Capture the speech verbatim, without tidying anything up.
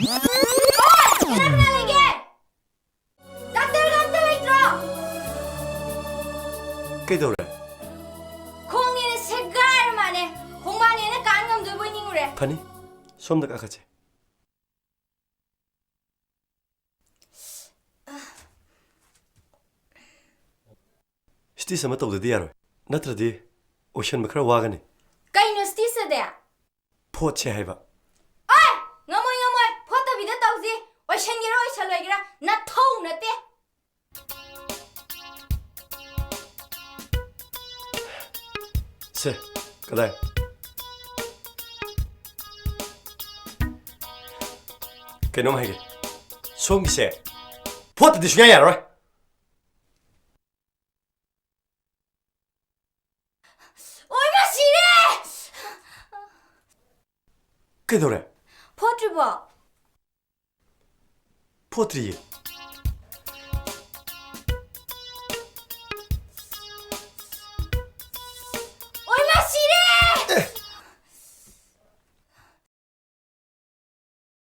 ꯀꯅꯥ ꯀꯅꯥ ꯂꯩꯒꯦ? ꯗꯥꯛꯇꯔꯒ ꯑꯝꯇ ꯂꯩꯇ꯭ꯔꯣ? ꯀꯩꯗꯧꯔꯦ? ꯈꯣꯡꯅꯦꯅ ꯁꯦꯒꯥꯏꯔ ꯃꯥꯅꯦ꯫ ꯈꯣꯡꯕꯥꯟꯅꯦꯅ ꯀꯥꯟ ꯉꯝꯗꯣꯏꯕꯣꯏ ꯅꯤꯡꯉꯨꯔꯦ꯫ ꯐꯅꯤ, ꯁꯣꯝꯗ ꯀꯥꯈꯠꯁꯦ꯫ ꯁ꯭ꯇꯤꯆ ꯑꯃ ꯇꯧꯗꯗꯤ ꯌꯥꯔꯣꯏ, ꯅꯠꯇ꯭ꯔꯗꯤ ꯑꯣꯏꯁꯟꯕ ꯈꯔ ꯋꯥꯒꯅꯤ꯫ ꯀꯩꯅꯣ ꯁ꯭ꯇꯤꯆ ꯑꯗꯤ? ꯐꯣꯠꯁꯦ ꯍꯥꯏꯕ꯫ ꯑꯣꯏ! ꯉꯝꯃꯣꯏ, ꯉꯝꯃꯣꯏ! ꯐꯣꯠꯇꯕꯤꯗ ꯇꯧꯁꯤ꯫ ꯑꯣꯏꯁꯟꯒꯦꯔꯥ ꯑꯣꯏꯁꯜꯂꯣꯏꯒꯦꯔꯥ ꯅꯊꯧ ꯅꯠꯇꯦ꯫ ꯁꯦ, ꯀꯗꯥꯏ? ꯀꯩꯅꯣꯝ ꯍꯥꯏꯒꯦ꯫ ꯁꯣꯝꯒꯤꯁꯦ ꯐꯣꯠꯇꯗꯤ ꯁꯨꯡꯌꯥ ꯌꯥꯔꯔꯣꯏ꯫ ꯑꯣꯏꯃ ꯁꯤꯔꯦ! ꯀꯩꯗꯧꯔꯦ? ꯐꯣꯠꯇ꯭ꯔꯤꯕꯣ? ꯐꯣꯠꯇ꯭ꯔꯤꯌꯦ꯫